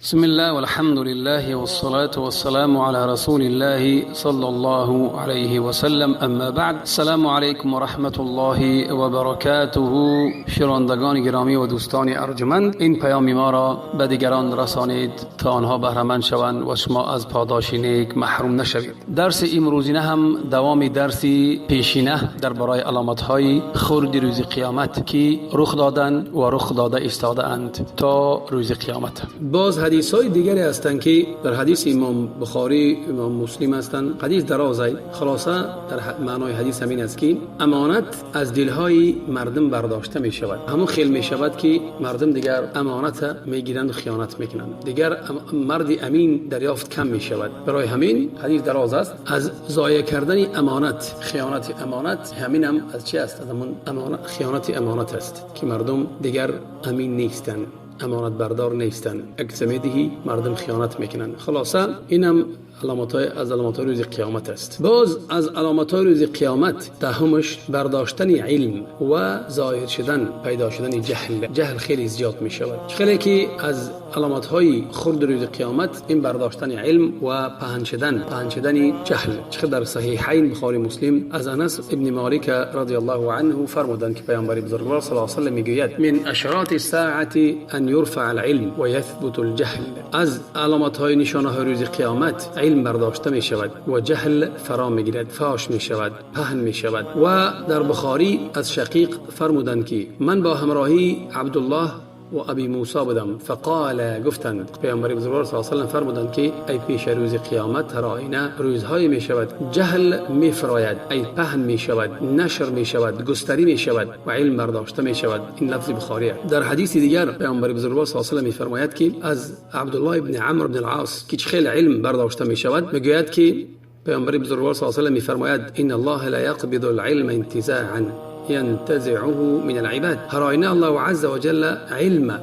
بسم الله والحمد لله والصلاة والسلام على رسول الله صلى الله عليه وسلم. اما بعد، السلام علیکم و رحمت الله و برکاته. شنوندگان گرامی و دوستان ارجمند، این پیام ما را به دیگران رسانید تا آنها بهره‌مند شوند و شما از پاداش نیک محروم نشوید. درس امروزینه هم دوام درس پیشینه درباره علامت‌های خرد روز قیامت که رخ دادن و رخ داده ایستاده اند تا روز قیامت. باز حدیث های دیگری هستند که در حدیث امام بخاری، امام مسلم هستند. حدیث درازه. خلاصه در معنای حدیث همین است که امانت از دلهای مردم برداشته می شود. همون خیل می شود که مردم دیگر امانت می گیرند و خیانت می کنند. دیگر مرد امین دریافت کم می شود. برای همین حدیث دراز است. از ضایع کردن امانت، خیانت امانت، همین هم از چی است؟ از همون امانت، خیانت امانت است که مردم دیگر امین نیستند، امانت بردار نیستند. اکس میدهی، مردم خیانت میکنند. خلاصه اینم علامت از علامت روز قیامت است. باز از علامت روز قیامت دهمش برداشتن علم و ظاهر شدن، پیدا شدن جهل. جهل خیلی زیاد می شود. خیلی که از علامت های خرد روز قیامت این برداشتن علم و پهن شدن جهل. چه در صحیحین بخاری مسلم از انس ابن مالک رضی الله عنه فرمودند که پیامبر بزرگوار صلی الله علیه و سلم میگوید: من اشراط الساعة ان يرفع العلم ويثبت الجهل. از علامت های نشانه های روز قیامت علم برداشته می شود و جهل فرا می گیرد، فاش می شود، پهن می شود. و در بخاری از شقیق فرمودند که من با همراهی عبدالله و ابی موسی بودم. فقال، گفتند، پیامبر بزرگوار صلی الله علیه و سلم فرمودند که ای پیش روز قیامت هر آینه روزهای می شود جهل می فراید، ای پهن می شود، نشر می شود، گستری می شود و علم برداشته می شود. این لفظ بخاری. در حدیث دیگر پیامبر بزرگوار صلی الله علیه و سلم می فرماید که از عبدالله ابن عمرو بن العاص که خیلی علم برداشته می شود، میگوید که پیامبر بزرگوار صلی الله علیه و سلم می فرماید: ان الله لا يقبض العلم انتزاعا ينتزعه من العباد. هر آینه الله عز وجل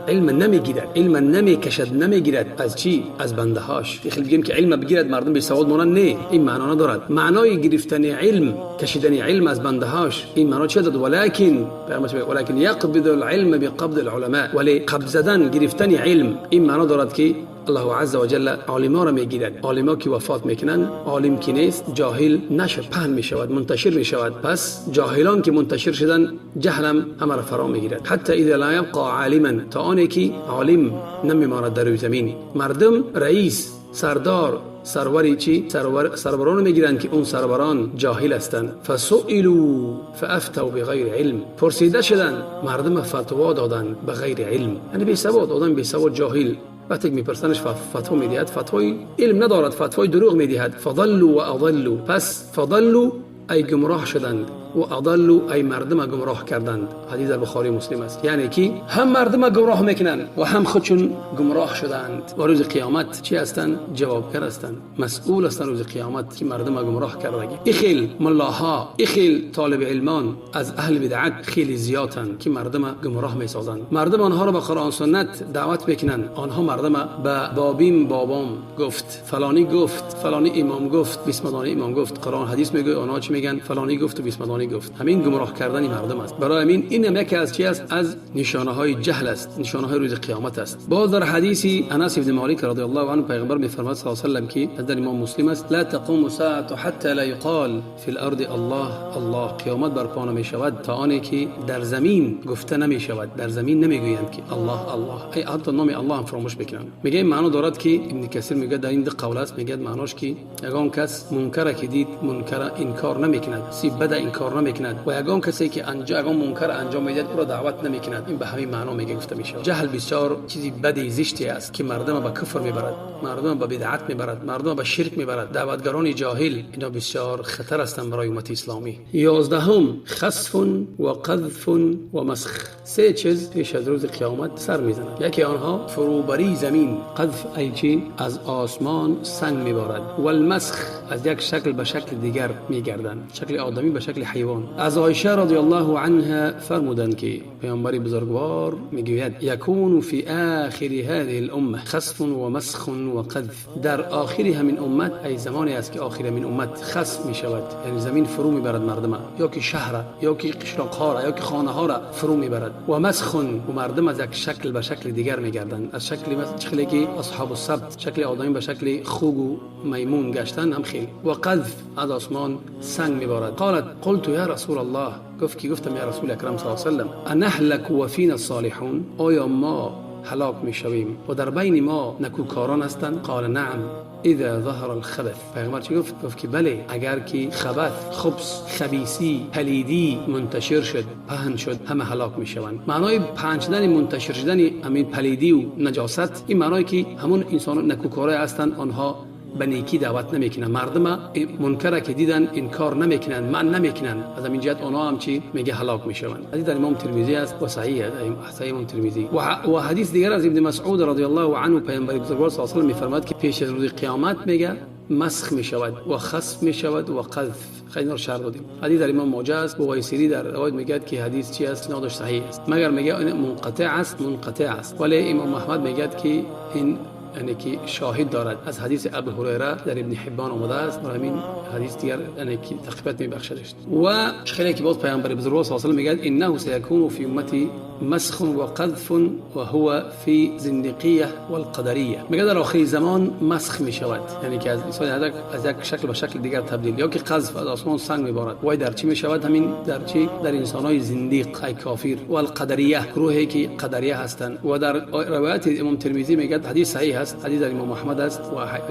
علم نمیگیرد، علم نمیکشد، نمیگیرد. از چی؟ از بنده هاش. خیلی بگیم که علم بگیرد، مردم بی سواد مونن، نه، این معنا ندارد. معنای گرفتن علم، کشیدن علم از بنده هاش، این معنا چه دارد؟ ولكن يقبض العلم بقبض العلماء. ولی قبض زدن، گرفتن علم، این معنا دارد که الله عز وجل عالما را میگیرد. عالما که وفات میکنن، عالم که نیست، جاهل نشر، پهن میشود، منتشر میشود. پس جاهلان که منتشر شدن، جهلم همه را فرا میگیرد. حتى اذا لا يبقى عالما، تا آنی که عالم نمیماند در روی زمین. مردم رئیس، سردار، سروری چی؟ سروران میگیرند که اون سروران جاهل هستند. فسئلوا فافتوا بغیر علم. پرسیده شدن، مردم فتوا دادن بغیر علم، یعنی بی سواد، آدم بی سواد، جاهل. وقتی که میپرسنش فتوا میدهد، فتوای علم ندارد، فتوای دروغ میدهد. فضلوا و اضلوا. پس فضلوا ای گمراه شدند و اضلوا ای مردم گمراه کردند. حدیث در بخاری مسلم است. یعنی که هم مردم گمراه میکنند و هم خودشون گمراه شدند و روز قیامت چی هستند؟ جوابگر هستند، مسئول هستند روز قیامت که مردم گمراه کردگی. ایخیل ملاها، ایخیل طالب علمان از اهل بدعت خیلی زیادند که مردم گمراه میسازند. مردم آنها را به قرآن سنت دعوت میکنند، آنها مردم به بابیم، بابام گفت، فلانی گفت، فلانی امام گفت، بیسمدانی امام گفت. قرآن حدیث میگه، آنها چی میگن؟ فلانی گفت و بیسمدانی گفت. همین گمراه کردن مردم است. برای همین این هم یکی از چی است؟ از نشانه های جهل است، نشانه های روز قیامت است. باز در حدیث انس بن مالک رضی الله عنه پیغمبر میفرماید صلی الله علیه و سلم که در امام مسلم است: لا تقوم الساعة حتى لا يقال في الارض الله الله. قیامت برپا نمی شود تا آنی که در زمین گفته نمی شود، در زمین نمیگویند که الله الله، ای حتی نام الله هم فراموش بکنند. میگه این معنا دارد که ابن کثیر میگه در این دو قول است. میگه معناش که یگان کس منکر که دید، منکر انکار نمیکند، سی بد انکار نمیکند و یگان کسی که انجام یگان منکر انجام میدهد، او را دعوت نمیکند. این به همین معنا میگه گفته میشه. جهل بسیار چیزی بدی، زشتی است که مردم به کفر میبرد، مردم به بدعت میبرد، مردم به شرک میبرد. دعوتگران جاهل اینا بسیار خطر هستند برای امت اسلامی. 11م، خسف و قذف و مسخ. سه چیز پیش از روز قیامت سر میزند. یکی آنها فروبری زمین، قذف ای چی؟ از آسمان سنگ میبارد. و المسخ از یک شکل به شکل دیگر میگردند، شکل آدمی به شکل حیوان. حیوان. از عایشه رضی الله عنها فرمودند که پیامبر بزرگوار میگوید یکون فی آخر هذه الامه خسف و مسخ و قذف. در آخر همین امت، ای زمانی است که آخر همین امت خسف میشود، یعنی زمین فرو میبرد مردم، یا که شهر، یا که قشلاق ها را، یا که خانه ها را فرو میبرد. و مسخ، و مردم از یک شکل به شکل دیگر میگردند، از شکل شکلی که اصحاب السبت، شکل آدمی به شکل خوگ و میمون گشتن هم خیلی. و قذف، از آسمان سنگ میبارد. قالت قلت یا رسول الله، گفت که گفتم یا رسول اکرم صلی الله علیه و سلم، انهلک و فینا الصالحون، آیا ما هلاک میشویم و در بین ما نکوکاران هستند؟ قال نعم اذا ظهر الخبث. پیغمبر چی گفت؟ گفت که بله، اگر که خبث، خبث، خبیثی، پلیدی منتشر شد، پهن شد، همه هلاک میشوند. معنای پهن شدن، منتشر شدن همین پلیدی و نجاست، این معنای که همون انسان نکوکارای هستند، آنها به نیکی دعوت نمیکنن، مردم منکر که دیدن انکار نمیکنن، من نمیکنن، از همین جهت آنها هم چی میگه هلاک میشوند. حدیث در امام ترمذی است و صحیح است، صحیح امام ترمذی. و حدیث دیگر از ابن مسعود رضی الله عنه، پیامبر بزرگوار صلی الله علیه و سلم میفرماد که پیش از روز قیامت میگه مسخ میشود و خسف میشود و قذف. خیلی شرح دادیم. حدیث در امام ماجه است و ویسیری در روایت میگه که حدیث چی است؟ اسنادش صحیح است، مگر میگه منقطع است، منقطع است. ولی امام احمد میگه که این یعنی که شاهد دارد از حدیث ابو هریره در ابن حبان آمده است، و همین حدیث دیگر یعنی که تقویت میبخشدش. و خیلی که باز پیامبر بزرگوار صلی الله علیه و میگه انه سیکون فی امتی مسخ و قذف و هو فی زندقیه والقدریه. میگه در آخر زمان مسخ میشود، یعنی که از انسان از یک شکل به شکل دیگر تبدیل، یا که قذف از آسمان سنگ میبارد. وای در چی میشود؟ همین در چی؟ در انسانهای زندیق، ای کافر، والقدریه، گروهی که قدریه هستند. و در روایت امام ترمذی میگه حدیث صحیح است، حدیث در امام احمد است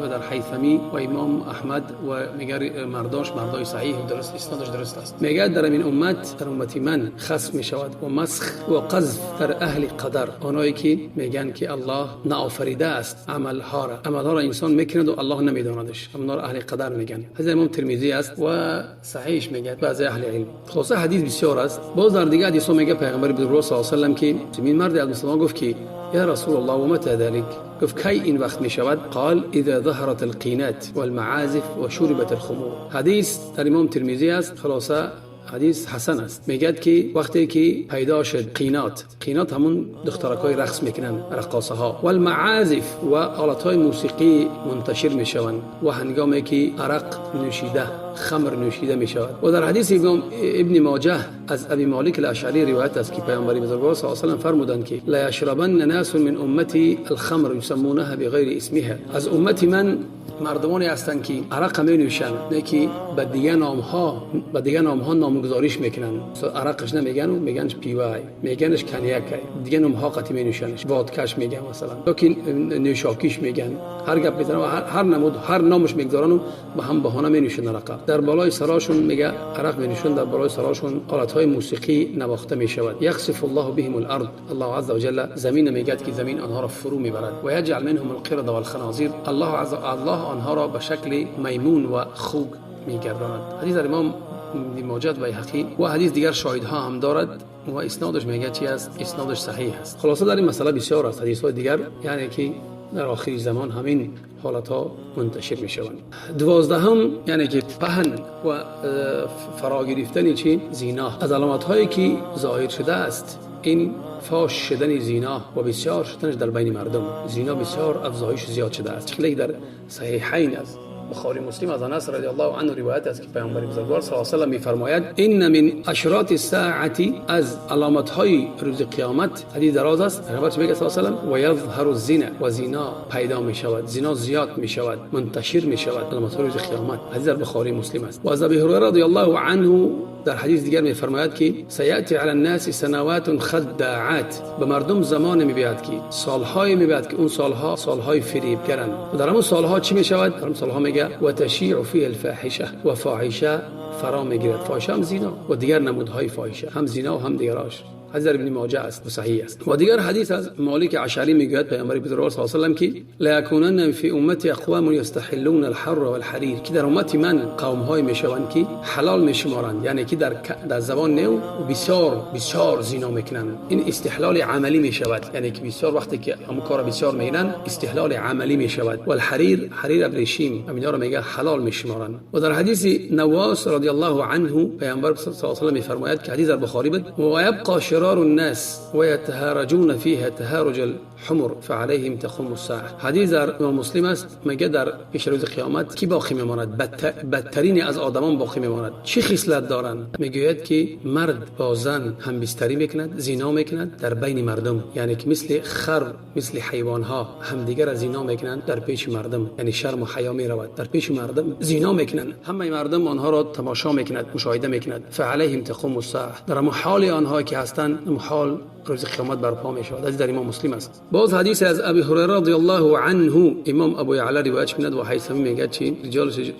و در حیثمی و امام احمد، و میگه مرداش مردای صحیح و درست، اسنادش درست است. میگه در این امت، در امتی من خسف میشود و مسخ و قذف در اهل قدر، آنایی که میگن که الله نآفریده است عملها را، عملها را انسان میکند و الله نمیداندش، همونا را اهل قدر میگن. حدیث امام ترمذی است و صحیحش میگه بعضی اهل علم. خلاصه حدیث بسیار است. باز در دیگه حدیث میگه پیغمبر بزرگوار صلی الله علیه و سلم که این مرد از مسلمان گفت که یا رسول الله و متى ذلك؟ گفت کی این وقت می شود؟ قال اذا ظهرت القینات والمعازف وشربت الخمور. حدیث در امام ترمذی است. خلاصه حدیث حسن است. میگه که وقتی که پیدا شد قینات، قینات همون دخترکای رقص میکنن، رقاصه ها، والمعازف و آلات های موسیقی منتشر میشوند، و هنگامی که عرق نوشیده، خمر نوشیده میشود. و در حدیث ابن ماجه از ابی مالک الاشعری روایت است که پیامبر بزرگوار صلی الله علیه و سلم فرمودند که لا یشربن ناس من امتی الخمر یسمونها بغیر اسمها. از امتی من مردمانی هستند که عرق می نوشند، نه که به دیگه نامها، به دیگه نامها نامگذاریش میکنن. عرقش نمیگن و میگنش پیوای، میگنش کنیاک، دیگه نامها قطعی می نوشنش، وادکاش میگن مثلا، یا که نوشاکیش میگن. هر گپ میزنن و هر نمود، هر نامش میگذارن و به هم بهانه می نوشن عرق. در بالای سراشون میگه عرق می نوشن، در بالای سراشون آلات های موسیقی نواخته میشود. یخسف الله بهم الارض، الله عز وجل زمین میگه که زمین آنها را فرو میبرد. و یجعل منهم القرد والخنازیر، الله عز الله آنها را به شکل میمون و خوگ میگرداند. حدیث در امام ماجه و بیهقی و حدیث دیگر شاهدها هم دارد و اسنادش میگه چی است؟ اسنادش صحیح است. خلاصه در این مسئله بسیار است حدیث های دیگر، یعنی که در آخر زمان همین حالت ها منتشر می شوند. 12 یعنی که پهن و فرا گرفتن چی؟ زینا. از علامت هایی که ظاهر شده است این فاش شدن زینا و بسیار شدنش در بین مردم. زینا بسیار افزایش زیاد شده است. چه در صحیحین است، بخاری مسلم از انس رضی الله عنه روایت است که پیامبر بزرگوار صلی الله علیه و سلم می‌فرماید ان من اشراط الساعه، از علامت‌های روز قیامت، حدیث دراز است، پیامبر میگه صلی الله علیه و سلم و یظهر الزنا، و زینا پیدا می‌شود، زینا زیاد می‌شود، منتشر می‌شود، علامت روز قیامت. حدیث در بخاری مسلم است. و از ابی هریره رضی الله عنه در حدیث دیگر می‌فرماید که سیأتی علی الناس سنوات خداعات، به مردم زمان می‌بیاد که سال‌های می‌بیاد که اون سال‌ها سال‌های فریبگرند. و در اون سال‌ها چی می‌شود؟ در اون سال‌ها میگه و تشیع فیه الفاحشه، و فاحشه فرا میگیرد. فاحشه هم زینا و دیگر نمودهای فاحشه، هم زینا و هم دیگراش. حدیث در ابن ماجه است و صحیح است. و دیگر حدیث از مالک اشعری میگوید پیامبر بزرگوار صلی الله علیه و سلم که لا یکونن فی امتی اقوام یستحلون الحر والحریر، که در امت من قوم های میشوند که حلال میشمارند، یعنی که در زبان نو و بسیار بسیار زنا میکنند. این استحلال عملی میشود، یعنی که بسیار وقتی که همون کار بسیار میکنند استحلال عملی میشود. والحریر، حریر ابریشیم، همینا رو میگه حلال میشمارند. و در حدیث نواس رضی الله عنه پیامبر صلی الله علیه و سلم میفرماید که حدیث در بخاری بود، و یبقى شرار الناس ويتهارجون فيها تهارج الحمر فعليهم تقوم الساعه. حدیث در امام مسلم است، میگه در پیش روز قیامت کی باقی میماند؟ بدترین از آدمان باقی میماند. چی خصلت دارند؟ میگوید که مرد با زن هم بستری میکند، زنا میکند در بین مردم، یعنی که مثل خر، مثل حیوان ها همدیگر زنا میکنند در پیش مردم، یعنی شرم و حیا میرود، در پیش مردم زنا میکنند، همه مردم آنها را تماشا میکند، مشاهده میکند. فعليهم تقوم الساعه، در حال آنها که هستند حال روز قیامت برپا می شود. حدیث در امام مسلم است. باز حدیث از ابی هریره رضی الله عنه، امام ابو یعلا روایت میکند و هیثمی میگه چی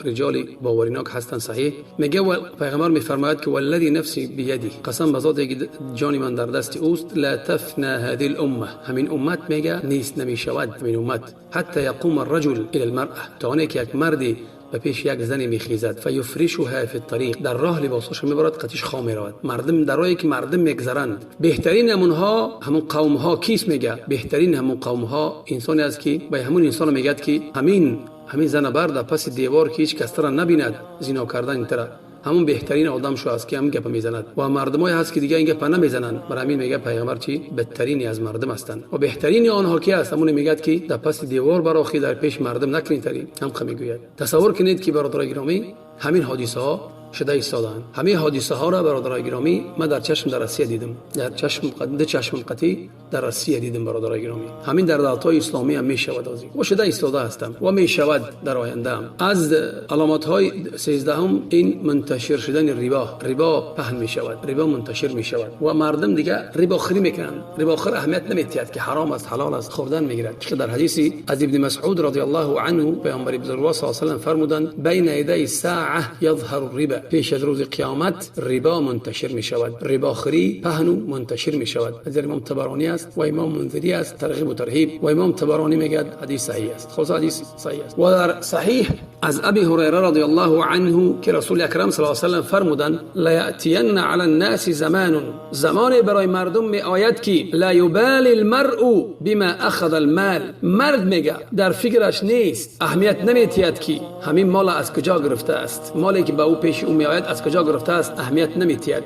رجال باوریناک هستند، صحیح. میگه و پیغمبر میفرماید که والذی نفسی بیدی، قسم به ذاتی که جان من در دست اوست، لا تفنا هذه الامه، همین امت میگه نیست نمیشود همین امت، حتی یقوم الرجل الى المرأه، تا آنکه یک مردی به پیش یک زنی میخیزد، فیفرشها فی الطریق، در راه لباسش میبرد، قطیش خام میرود. مردم در راهی که مردم میگذرند، بهترین همونها همون قوم ها کیست؟ میگه بهترین همون قوم ها انسانی است که به همون انسان میگه که همین زن بر در پس دیوار که هیچ کس تر نبیند زنا کردن تر، همون بهترین آدم شو است که هم گپ میزند. و مردمای هست که دیگه این گپ نمیزنند. برای همین میگه پیامبر چی بدترین از مردم هستند و بهترین آنها کی است؟ همون میگه که در پس دیوار براخی، در پیش مردم نکنید تری هم میگوید. تصور کنید که برادرای گرامی همین حادثه ها شده ایستادند. همه حادثه ها را برادرای گرامی من در چشم در روسیه دیدم، در چشم دو چشم قطعی در روسیه دیدم برادرای گرامی. همین در دولت‌های اسلامی هم میشود آزی و شده ایستاده هستم و میشود در آینده هم. از علامت های 13 این منتشر شدن ربا، ربا پهن میشود، ربا منتشر میشود و مردم دیگه ربا خوری میکنند. ربا خور اهمیت نمیتید که حرام است حلال است، خوردن میگیرد. که در حدیثی از ابن مسعود رضی الله عنه پیامبر بزرگوار صلی الله علیه و سلم فرمودند بین یدی الساعه یظهر الربا، پیش از روز قیامت ربا منتشر می شود، ربا خوری پهن و منتشر می شود. از امام طبرانی است و امام منذری است، ترغیب و ترهیب. و امام طبرانی میگه حدیث صحیح است، خلاص حدیث صحیح است. و در صحیح از ابی هریره رضی الله عنه که رسول اکرم صلی الله علیه و سلم فرمودند لا یأتین علی الناس زمان، زمان برای مردم می آید که لا یبالی المرء بما اخذ المال، مرد میگه در فکرش نیست، اهمیت نمیتید که همین مال از کجا گرفته است، مالی که به او پیش او میآید از کجا گرفته است اهمیت نمیتید،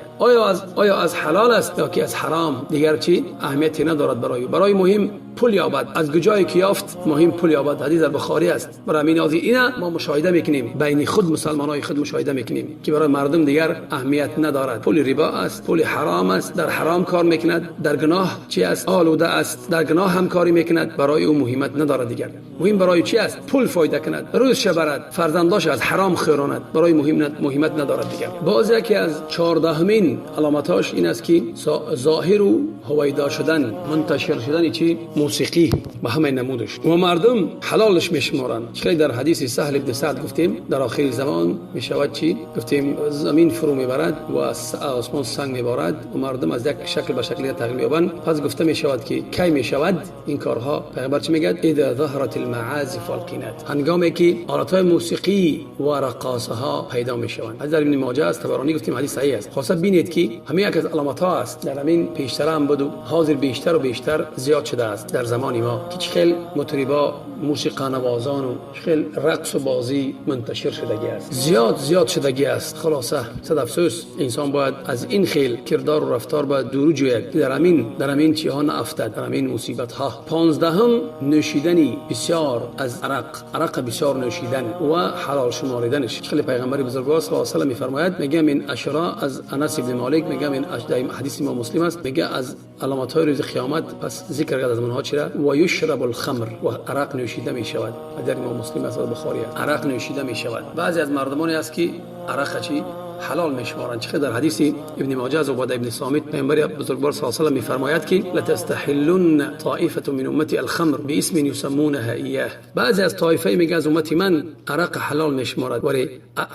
آیا از حلال است یا که از حرام، دیگر چی اهمیتی ندارد برای او. برای مهم پول یابد، از کجایی که یافت مهم پول یابد. حدیث در بخاری است. برای همین از اینا ما مشاهده میکنیم، بین خود مسلمانای خود مشاهده میکنیم که برای مردم دیگر اهمیت ندارد. پول ربا است، پول حرام است، در حرام کار میکند، در گناه چی است آلوده است، در گناه همکاری میکند، برای او مهمت ندارد دیگر. مهم برای چی است؟ پول فایده کند، روز شبرد، فرزنداش از حرام خیراند، برای مهمت ندارد دیگر. باز یکی از 14مین علامتاش این است که ظاهر و هویدا شدن، منتشر شدن چی موسیقی به همه نمودش و مردم حلالش میشمارند. چه در حدیث سهل بن سعد گفتیم در آخر زمان میشود چی؟ گفتیم زمین فرو میبرد و آسمان سنگ میبارد و مردم از یک شکل به شکل تغییر مییابند. پس گفته میشود که کی میشود این کارها؟ پیغمبر چی میگه؟ اذا ظهرت المعازف والقینات، هنگامی که آلات‌های موسیقی و رقاصه ها پیدا میشوند. حدیث در ابن ماجه است، طبرانی گفتیم حدیث صحیح است. خلاصه ببینید که همه یک از علامت ها است، در همین پیشتر هم بود و حاضر بیشتر و بیشتر زیاد شده است در زمان ما که خیلی مطربا، موسیقی نوازان و خیلی رقص و بازی منتشر شدگی است، زیاد زیاد شدگی است. خلاصه صد افسوس انسان باید از این خیل کردار و رفتار باید دور جوید که در همین چیها نافتد، در همین مصیبت ها. 15 نوشیدنی بسیار از عرق، عرق بسیار نوشیدن و حلال شماریدنش. خیلی پیغمبر بزرگوار صلی الله علیه و سلم میفرماید، میگه من اشرا از انس بن مالک، میگه من حدیث امام مسلم است، میگه از علامت های روز قیامت پس ذکر کرد از منها چرا و یشرب الخمر، و عرق نوشیده می شود. در امام مسلم است و بخاری است، عرق نوشیده می شود. بعضی از مردمانی است که عرق چی حلال میشمارند. چه در حدیث ابن ماجه از عباده ابن صامت پیامبر بزرگوار صلی الله علیه و سلم میفرماید که لتستحلن طائفه من امتی الخمر باسم يسمونها اياه. بعضی از طایفه میگه از امت من عرق حلال میشمارد ولی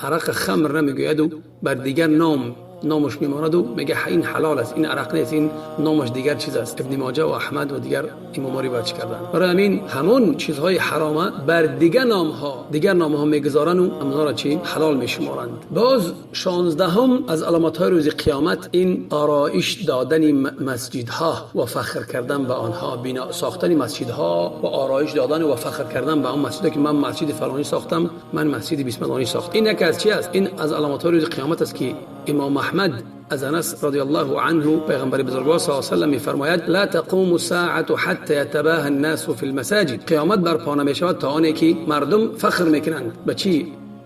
عرق خمر نمیگوید و بر دیگر نام номаш мемонад ва мегӯяд ин ҳалол аст, ин арақ нест, ин номаш дигар чиз аст. Ибни Моҷа ва Аҳмад ва дигар имомҳо ривоят карданд. Барои ҳамин ҳамон чизҳои ҳаром бар дигар номҳо, дигар номҳо мегузоранд ва онҳоро чӣ? Ҳалол мешуморанд. Боз 16 аз аломатҳои рӯзи қиёмат ин ороиш додани масҷидҳо ва фахр кардан ба онҳо, бино сохтани масҷидҳо ва ороиш додан ва фахр кардан ба он масҷидҳо ки ман масҷиди фалонӣ сохтам, ман масҷиди бисмиллоҳӣ сохтам. Ин яке аз чӣ аст? Ин аз аломатҳои рӯзи қиёмат аст ки имом Аҳмад аз Анас радиаллоҳу анҳу пайғамбари бузургвор саллаллоҳу алайҳи васаллам мефармояд: ла тақуму саату ҳатта ятабаҳа аннасу фил масаҷид. Қиёмат барпо намешавад то оне ки мардум фахр мекунанд. Ба чӣ?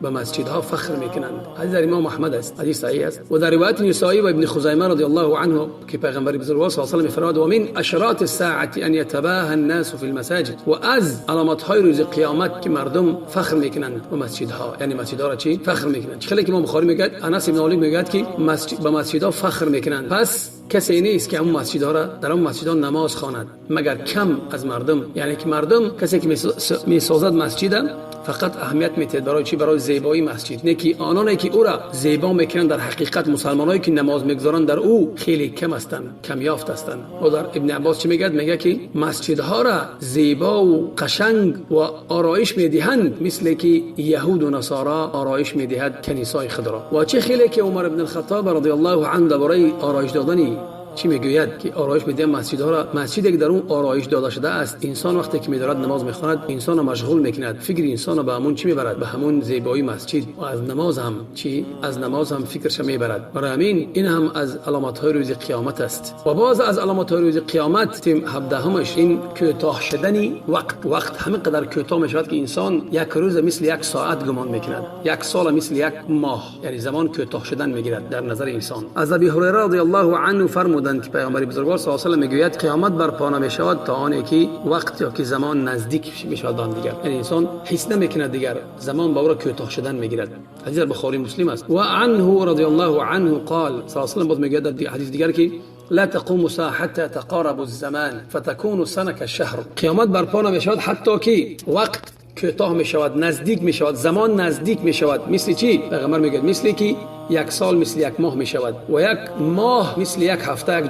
Ба масҷидҳо фахр мекунанд. Ҳадис дар имом Аҳмад аст, ҳадис саҳиҳ аст. Ва дар ривояти Нисоӣ ва Ибни Хузайма радиаллоҳу анҳу ки пайғамбари бузургвор саллаллоҳу алайҳи васаллам мефармояд: ва мин ашроти саати ан ятабаҳа аннасу фил масаҷид. Ва аз аломатҳои рӯзи қиёмат ки мардум фахр мекунанд ба масҷидҳо, яъне масҷидҳоро чӣ? Фахр мекунанд. Чӣ хеле ки имом Бухорӣ мегӯяд, Анас ибни Молик мегӯяд ки ба масҷидҳо фахр мекунанд. Пас касе нест ки ҳамон масҷидҳоро дар он масҷидҳо намоз хонад, магар кам аз мардум. Яъне ки мардум касе ки месозад масҷида фақат аҳамият медиҳад барои чӣ? Барои зебоии масҷид. Не ки ононе ки ӯро зебо мекунанд, дар ҳақиқат мусалмонҳое ки намоз мегузоранд дар ӯ хеле кам ҳастанд, камёфт ҳастанд. Ва дар Ибни Аббос чӣ мегӯяд? Мегӯяд ки масҷидҳоро зебову қашанг ва ороиш медиҳанд, мисле ки яҳуду насоро ороиш медиҳад канисои худро. Ва чӣ хеле ки Умар ибн Алхаттоб радиаллоҳу анҳу дар бораи ороиш додани чӣ мегӯяд ки ороиш медиҳанд масҷидҳоро, масҷиде ки дар он ороиш дода шудааст, инсон вақте ки медорад намоз мехонад, инсонро машғул мекунад, фикри инсонро ба ҳамон чӣ мебарад? Ба ҳамон зебоии масҷид. Ва аз намоз ҳам чӣ? Аз намоз ҳам фикрашро мебарад. Барои ҳамин ин ҳам аз аломатҳои рӯзи қиёмат аст. Ва боз аз аломатҳои рӯзи қиёмат 17-аш ин кӯтоҳ шудани вақт. Вақт ҳамин қадар кӯтоҳ мешавад ки инсон як рӯза мисли як соат гумон мекунад, як сола мисли як моҳ. Яъне замон кӯтоҳ шудан мегирад дар назари инсон. Аз Аби Ҳурайра радиаллоҳу анҳу фармуданд ки пайғамбари бузургвор саллаллоҳу алайҳи васаллам мегӯяд: қиёмат барпо намешавад то оне ки вақт ё ки замон наздик мешавад ба ҳам дигар, яъне инсон ҳис намекунад дигар, замон ба ӯро кӯтоҳ шудан мегирад. Ҳадис дар Бухорӣ Муслим аст. Ва анҳу радиаллоҳу анҳу қол саллаллоҳу алайҳи васаллам боз мегӯяд дар ҳадиси дигар ки لا تقوم الساعة حتى تقارب الزمان فتكون السنة كالشهر. قیامت برپا نمیشود حتی که وقت کوتاه میشود، نزدیک میشود، زمان نزدیک میشود. مثل چی؟ پیغمبر میگه مثل که یک سال مثل یک ماه می شود و یک ماه مثل یک هفته، یک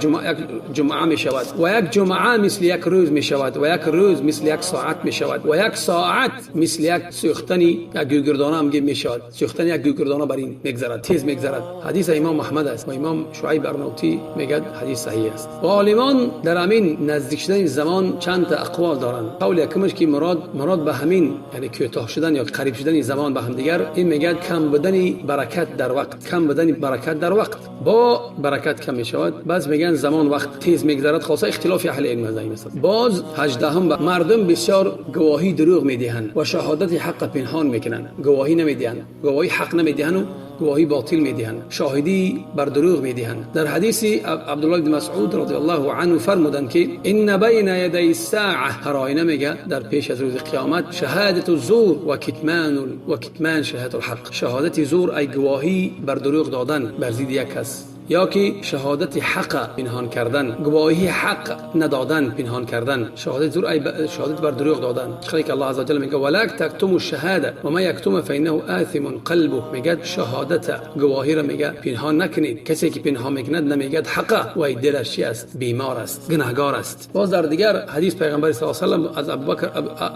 جمعه می شود و یک جمعه مثل یک روز می شود و یک روز مثل یک ساعت می شود و یک ساعت مثل یک سوختنی یک گوگردانه هم می شود. سوختن یک گوگردانه بر این میگذرد، تیز میگذرد. حدیث امام احمد است و امام شعیب ارناؤطی میگه حدیث صحیح است. و عالمان در همین نزدیک شدن زمان چند تا اقوال دارند. قول یکمش که مراد به همین یعنی کوتاه شدن یا قریب شدن زمان به هم دیگر، این میگه کم بودن برکت در وقت، کم بودن برکت در وقت، با برکت کم می شود. باز میگن زمان وقت تیز میگذرد. خاصه اختلاف اهل علم است. باز 18 مردم بسیار گواهی دروغ میدهند و شهادت حق پنهان میکنند، گواهی نمیدهند، گواهی حق نمیدهند و گواهی باطل میدهند، شاهدی بر دروغ میدهند. در حدیث عبدالله بن مسعود رضی الله عنه فرمودند که ان بین یدی الساعه، هر آینه میگه در پیش از روز قیامت، شهادت الزور و کتمان شهادت الحق. شهادت زور ای گواهی بر دروغ دادن بر ضد یک کس، یا که شهادت حق پنهان کردن، گواهی حق ندادن، پنهان کردن، شهادت زور ای شهادت بر دروغ دادن. خیلی که الله عز وجل میگه ولا تکتموا الشهاده و ما یکتم فانه آثم قلبه. میگه شهادت گواهی را میگه پنهان نکنید، کسی که پنهان میکند نمیگه حق و ای دلش چی است؟ بیمار است، گناهگار است. باز در دیگر حدیث پیغمبر صلی الله علیه و سلم از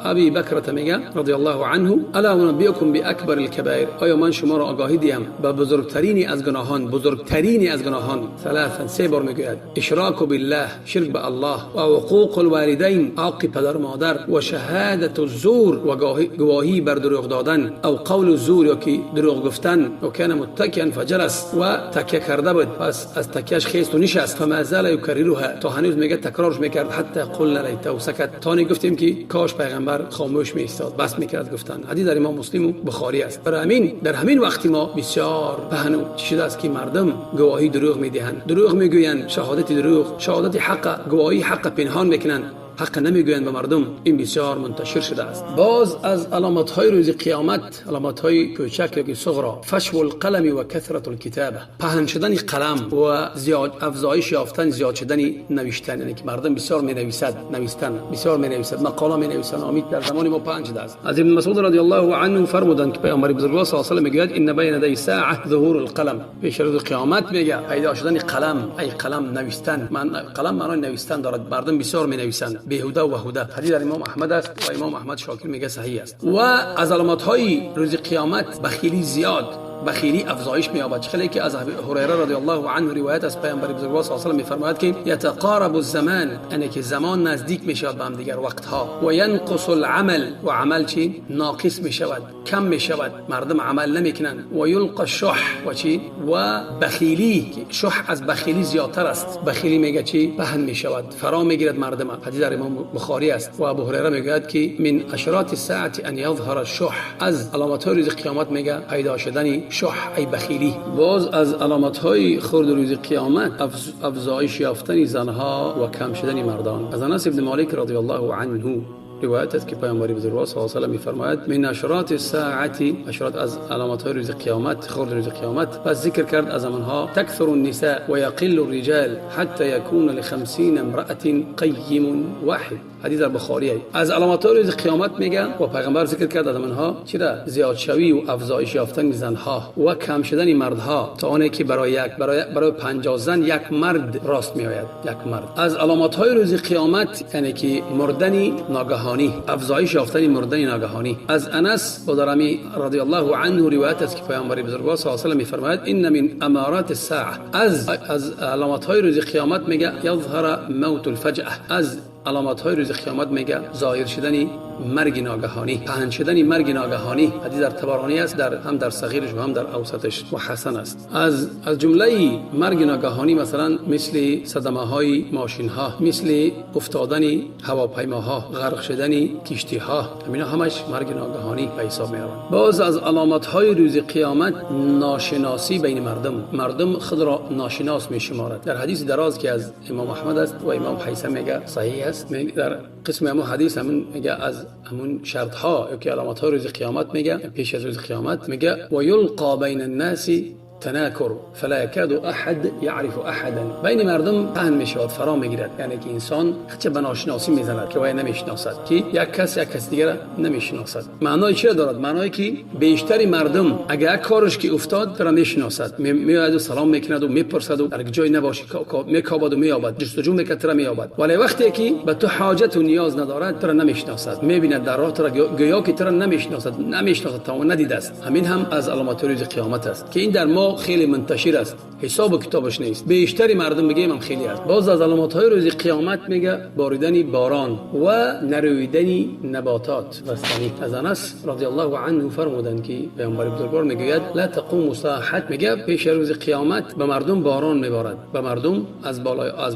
ابی بکر میگه رضی الله عنه: الا انبئکم باکبر الکبائر، آیا من شما را آگاهی دیم به بزرگترین از گناهان، بزرگترین از گناهان؟ ثلاثا، سه بار میگوید: اشراک بالله، شرک به الله، و حقوق الوالدین، عاق پدر و مادر، و شهادت الزور، و گواهی بر دروغ دادن، او قول الزور یا که دروغ گفتن. و کان متکئا فجلس، و تکیه کرده بود، پس از تکیهش خیست و نشست. فما زال یکررها، تا هنوز میگه تکرارش میکرد، حتی قلنا لیته سکت، تا گفتیم که کاش پیغمبر خاموش میایستاد، بس میکرد گفتن. حدیث در امام مسلم و بخاری است. برای همین در همین وقت ما بسیار پهن و شده است که مردم گواهی دروغ میدهند، دروغ میگویند، شهادت دروغ، شهادت حق، گواهی حق پنهان میکنند. حق نمیگویند به مردم. این بسیار منتشر شده است. باز از علامت های روز قیامت، علامت های کوچک یا صغرا، فشو القلم و کثرت الکتابه، پهن شدن قلم و زیاد افزایش یافتن، زیاد شدن نوشتن، یعنی که مردم بسیار می نویسد، نوشتن بسیار می نویسد، مقاله می نویسند. امید در زمان ما پهن شده است. از ابن مسعود رضی الله عنه فرمودند که پیامبر بزرگوار صلی الله علیه و سلم میگوید ان بین یدی ساعه ظهور القلم، پیش روز قیامت میگه پیدا شدن قلم، ای قلم نوشتن، من قلم معنای نوشتن دارد، مردم بسیار می نویسند، بیهوده و هوده. حدیث در امام احمد است و امام احمد شاکر میگه صحیح است. و از علامت های روز قیامت بخیلی زیاد، بخیلی افزایش می‌یابد. خیلی که از ابی هریره رضی الله عنه روایت از پیامبر بزرگوار صلی الله علیه و می‌فرماید که یتقارب الزمان، یعنی که زمان نزدیک می‌شود به هم دیگر وقتها، و ینقص العمل، و عمل چی ناقص می‌شود، کم می‌شود، مردم عمل نمی‌کنند، و یلقى الشح، و چی و بخیلی، شح از بخیلی زیادتر است. بخیلی میگه چی پهن می‌شود، فرا می‌گیرد مردم. حدیث در امام بخاری است. و ابو هریره میگوید که من اشراط الساعه ان یظهر الشح، از علامات روز قیامت میگه پیدا شدن شح، ای بخیلی. باز از علامت های خرد روز قیامت افزایش یافتن زنها و کم شدن مردان. از انس ابن مالک رضی الله عنه روایت است که پیامبر بزرگوار صلی الله علیه و سلم می‌فرماید من اشراط الساعه، اشراط از علامت های روز قیامت، خرد روز قیامت. پس ذکر کرد از آنها تکثر النساء و یقل الرجال حتی یکون لخمسین امرأة قیم واحد. حدیث در بخاری. از علامت های روز قیامت میگه و پیغمبر ذکر کرد از آنها چرا زیاد شوی و افزایش یافتن زنها و کم شدن مردها، تا آنی که برای 50 زن یک مرد راست میآید، یک مرد. از علامت های روز قیامت یعنی که مردن ناگهانی، افزایش یافتن مردن ناگهانی. از انس بودرمی رضی الله عنه روایت است که پیامبر بزرگوار صلی الله علیه و سلم میفرماید ان من امارات الساعه، از علامت های روز قیامت میگه یظهر موت الفجأه، از علامت های روز قیامت میگه ظاهر شدن مرگ ناگهانی، پهن شدن مرگ ناگهانی. حدیث در طبرانی است، در هم در صغیرش و هم در اوسطش و حسن است. از جمله مرگ ناگهانی مثلا مثل صدمه های ماشین ها، مثل افتادن هواپیماها، غرق شدن کشتی ها، همینا همش مرگ ناگهانی به حساب می روند. باز از علامت های روز قیامت ناشناسی بین مردم، مردم خود را ناشناس می شمارد. در حدیث دراز که از امام احمد است و امام حیثم میگه صحیح است، در قسم همون حدیث همون میگه از همون شرط ها که علامت های روز قیامت میگه پیش از روز قیامت میگه و یلقا بین الناس تناکر فلا یکاد احد یعرف احدا، بین مردم پهن میشود، فرا میگیرد، یعنی که انسان خودش به ناشناسی میزند که وای نمیشناسد، که یک کس یک کس دیگر نمیشناسد. معنای چی دارد؟ معنای که بیشتر مردم اگر کارش که افتاد ترا میشناسد، میآید و سلام میکند و میپرسد و در جای نباشی میکابد و مییابد، جستجو میکند ترا مییابد. ولی وقتی که به تو حاجت و نیاز ندارد ترا نمیشناسد، میبیند در راه ترا گویا که ترا نمیشناسد، تا ندیده است. همین هم از علامات روز قیامت است که این در ما خیلی منتشر است، حساب و کتابش نیست، بیشتری مردم میگیم هم خیلی است. باز از علامات های روز قیامت میگه باریدن باران و نرویدن نباتات رستنی. از انس رضی الله عنه فرمودند که پیامبر بزرگوار میگوید لا تقوم ساعه، میگه پیش روز قیامت به مردم باران میبارد، به مردم از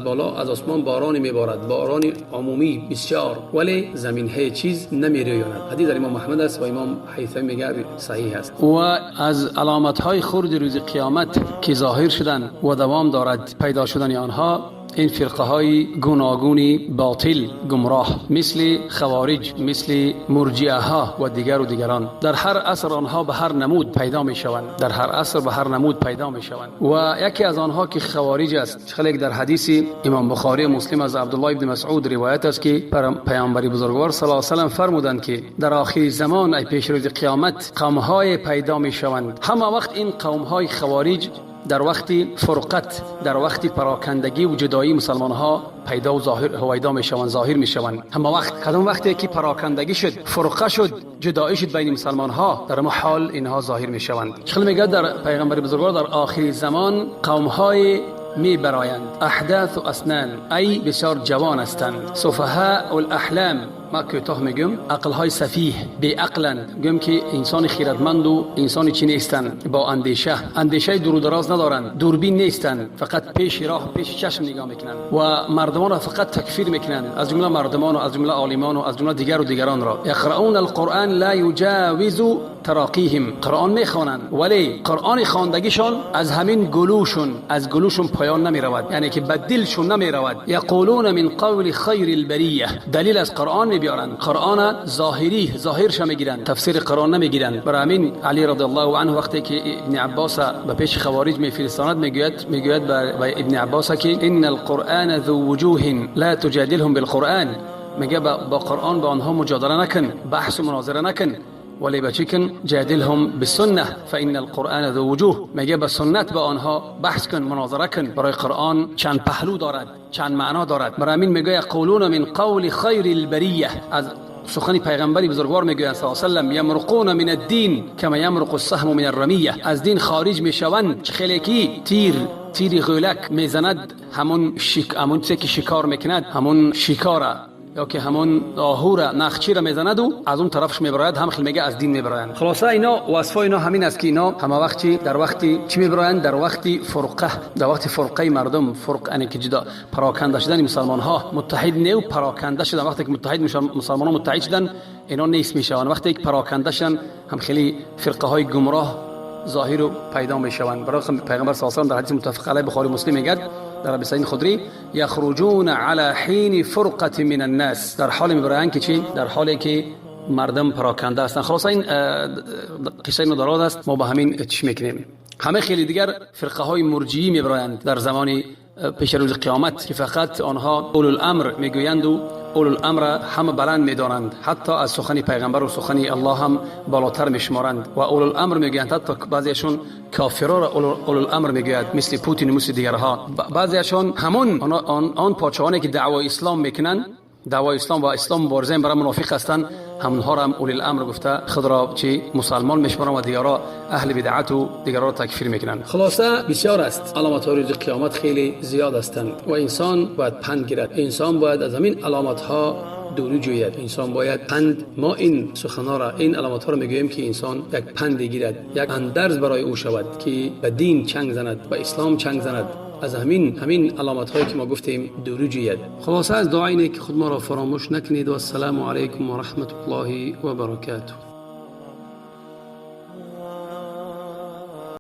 بالا از آسمان باران میبارد، باران عمومی بسیار، ولی زمین هیچ چیز نمیرویاند. حدیث در امام احمد است و امام حیثمی میگه صحیح است. و از علامت های خرد روز قیامت که ظاهر شدن و دوام دارد پیدا شدن آنها، این فرقه های گوناگونی باطل گمراه مثل خوارج، مثل مرجئه ها و دیگر و دیگران، در هر عصر آنها به هر نمود پیدا می شوند، در هر عصر به هر نمود پیدا می شوند. و یکی از آنها که خوارج است، خیلی در حدیث امام بخاری و مسلم از عبدالله ابن مسعود روایت است که پیامبر بزرگوار صلی الله علیه و سلم فرمودند که در آخر زمان ای پیش روز قیامت قوم های پیدا می شوند. همه وقت این قوم های خوارج در وقت فرقت، در وقت پراکندگی و جدایی مسلمان ها پیدا و ظاهر هویدا می شوند، ظاهر می شوند. همه وقت کدام وقتی که پراکندگی شد، فرقه شد، جدایی شد بین مسلمان ها، در محال اینها ظاهر می شوند. چخل میگه در پیغمبر بزرگوار در آخر زمان قوم های می برایند، احداث و اسنان، ای بسیار جوان هستند، سفهاء الاحلام، ما کوتاه میگم عقل های سفیه، بی عقلند، میگم که انسان خیرتمند و انسان چی نیستند، با اندیشه، اندیشه دور و دراز ندارند، دوربین نیستند، فقط پیش راه پیش چشم نگاه میکنند و مردمان را فقط تکفیر میکنند، از جمله مردمان و از جمله عالمان و از جمله دیگر و دیگران را. یقرؤون القرآن لا یجاوز تراقیهم. قرآن میخوانند ولی قرآن خواندگیشان از همین گلوشون، از گلوشون پایان نمیرود، یعنی که به دلشون نمیرود. یقولون من قول خیر البریه، دلیل از قرآن میبیارند، قرآن ظاهری ظاهرش میگیرند، تفسیر قرآن نمیگیرند. برای همین علی رضی الله عنه وقتی که ابن عباس به پیش خوارج میفرستاند میگوید به ابن عباس که ان القرآن ذو وجوه لا تجادلهم بالقرآن، میگه با قرآن با آنها مجادله نکن، بحث و مناظره نکن، ولی با چی کن؟ جادلهم بالسنه فان القرآن ذو وجوه، میگه با سنت با آنها بحث کن، مناظره کن. برای قرآن چند پهلو دارد، چند معنا دارد. برای همین میگه یقولون من قول خیر البریه، از سخن پیغمبری بزرگوار میگویند صلی الله علیه و سلم، یمرقون من الدین کما یمرق السهم من الرمیه، از دین خارج میشوند خیلی کی تیر غولک میزند، همون چیزی که شکار میکند، همون شکاره یا که همون آهور نخچی را میزند و از اون طرفش میبراید، هم خیلی میگه از دین میبرایند. خلاصه اینا وصفای اینا همین است که اینا همه وقتی در وقتی چی میبرایند؟ در وقتی فرقه، در وقتی فرقه مردم، فرق یعنی که جدا پراکنده شدن مسلمان ها، متحد نه و پراکنده شدن. وقتی که متحد میشن مسلمان ها متحد شدن اینا نیست میشن، وقتی که پراکنده شدن هم خیلی فرقه های گمراه ظاهر و پیدا میشوند. برای پیغمبر صلی الله علیه و سلم در حدیث متفق علیه بخاری مسلم میگه در ابی سعید خدری یخرجون علی حین فرقه من الناس، در حال میبرند که چی؟ در حالی که مردم پراکنده هستند. خلاص این قصه دراز است، ما با همین چی میکنیم. همه خیلی دیگر فرقه های مرجعی میبرند در زمان پیش روز قیامت که فقط آنها اولو الامر میگویند و اولو الامر همه بلند میدانند، حتی از سخن پیغمبر و سخن الله هم بالاتر میشمارند و اولو الامر میگویند. حتی بعضیشون کافرا را اولو الامر میگوید، مثل پوتین و مثل دیگرها. بعضیشون همون آن پادشاهانی که دعوای اسلام میکنند، دعوای اسلام و اسلام مبارزه برای منافق هستند، همونها را هم اولی الامر گفته خود را چی مسلمان میشمارند و دیگرا اهل بدعت و دیگرا را تکفیر میکنند. خلاصه بسیار است علامت های روز قیامت، خیلی زیاد هستند و انسان باید پند گیرد، انسان باید از همین علامت ها دوری جوید، انسان باید پند. ما این سخنها را، این علامت ها را میگوییم که انسان یک پند گیرد، یک اندرز برای او شود که به دین چنگ زند، به اسلام چنگ زند، از همین علامت هایی که ما گفتیم دوری جوید. خلاصه از دعا اینه که خود ما را فراموش نکنید و السلام علیکم و رحمت الله و برکاته.